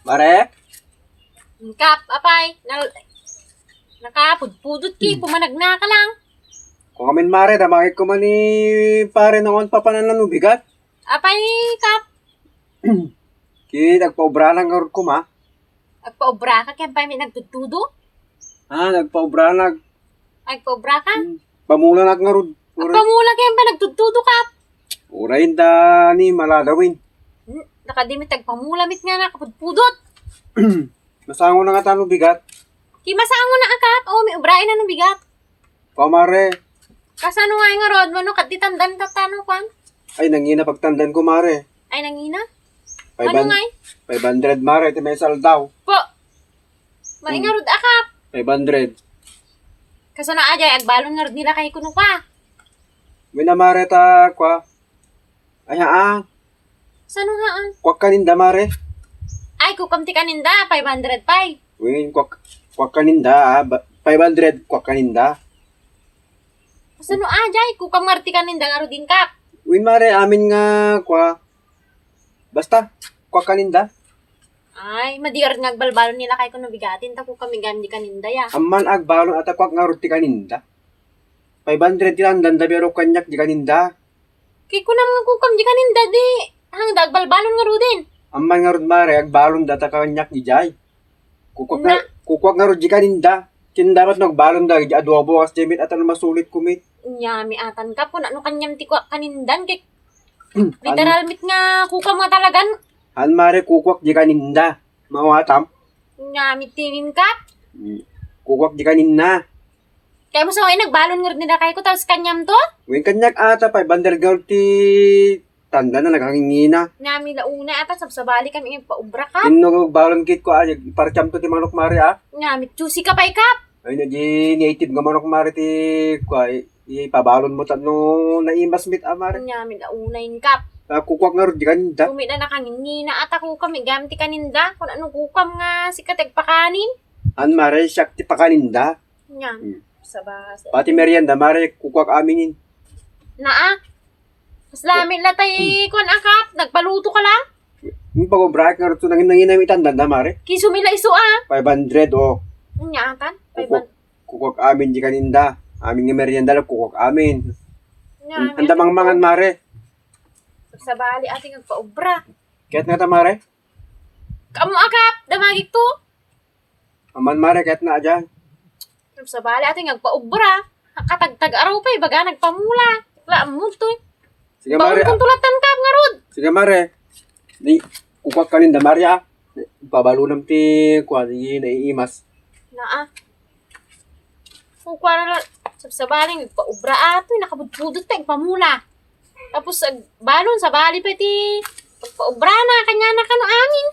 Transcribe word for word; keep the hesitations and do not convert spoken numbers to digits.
Mare? Kap, apay, nal-, nakapudpudot ki, hmm, pumanagnaka lang. Kung amin, mare, damagik ko man ni pare noon papanan na nubigat. Apay, Kap? Ki, nagpaubra lang ngarud ko, ma. Nagpaubra ka, kaya pay may nagtudtudo? Ah, nagpaubra lang. Nagpaubra ka? Hmm. Pamula na ngarud. Uray. Nagpamula kaya pay nagtudtudo, Kap? Uray, da ni maladawin. Hmm, nakadimit nagpamula, mit nga nakapudpudot. Masango na nga tano bigat. Ki masango na, Kap? O, may ubrain na no bigat. Pamare. Kasano nga ngarud, mano, kat di tandan tatano, kwan? Ay, nangina pagtandan ko, mare. Ay, nangina? Five hundred, ano nga, eh? Five hundred, mare, ti may saldaw. Po. Maingarud a, Kap. Five hundred. Kasano a jay, agbalon ngarud nila kay kuno ka. Wen a, mare, ta, kwa. Ay, haa. Sano haan? Kuak kaninda, mare. Ay, kukam ti kaninda, five hundred pay. Wen, kuak, kuak kaninda, ah, ba-, five hundred, kuak kaninda. Sano a jay, kukam ngarud ti kaninda ngarud din, Kap. Wen, mare, amin nga, kwa. Basta, kuak kaninda. Ay, madi ngarud nga agbalbalon nila kay kuno bigatin, ta kukam igam di kaninda, ya. Amman agbalon a ta kuak ngarud ti kaninda. Five hundred ti landanda, pero kaniak di kaninda. Kay kunam nga kukam di kaninda, di, hangda agbalbalon ngaruden. Amman ngarud, mare, agbalon da ta kaniak di jay. Kukuak nga, na- kukuak ngarud di kaninda. Kin dapat no agbalon da, di adobo, kas di met, atan masulit ko met. Nyami atan, Kap, kuna no kaniam ti kuak kanindan, kay literal met nga kukam nga talagan. Han, mare, kukuak di kaninda. Mawatam? Nyami tinin, Kap. Hmm. Kukuak di kaninda. Kay mo sa nagbalon ngarud nila kay ko, tapos kaniam to? Wen kaniak ata, five hundred ngarud ti tanda na nagangingina. Nyami la una, ata sabsabali kami nga paubra, Kap. Inno balon kit ko, ay, parcham to ti manok, mare, ah. Nyami, juicy ka pay, Kap. Ay, na di native nga manok, mare, ti, kwa, i-, ipabalon mo tapno naimas met, ah, mare. Nyami la una in, Kap. Ah, kukuak ngarud di kaninda. Kumi na nakangingina, ata kukam igam ti kaninda. Kun ano kukam nga sika ti agpakanin. An, mare, siak ti pakaninda. Nyami. Hmm. Sabasa. Pati merienda, mare, kukuak amin in. Naa. Mas lamin la tay kuan a, Kap, nagpaluto ka lang? Yung pag-obra, ngarud to, nangin-, nanginamitan da, mare. Kiso mi la isu, ah. Five hundred, oh. Nya, atan? Five hundred. Kukuak, kukuak amin di kaninda. Amin nga merienda la, kukuak amin. Nya, an-, anda mangmangan, mare. Sabali, ati nga agpaubra. Kayat nga ta, mare? Kamu a, Kap, damagik to. Aman, mare, kayat na, ajan. Sabali, ati nga agpaubra. Katagtag araw pay, baga nagpamula. Tikla, ammon to, eh. Sige, mare. Baon kong tulatan ka, ngarud. Sige, mare. Di, kukuak kaninda, mare, ah. Pabalonam ti, kuan, di naiimas. Naa. Kukuak na lang. Sabsabali nga agpaubra, ah. Atoy, nakabudpudot ta, agpamula. Tapos, agbalon, sabali pay ti pagpaubra na, kanya na kano amin.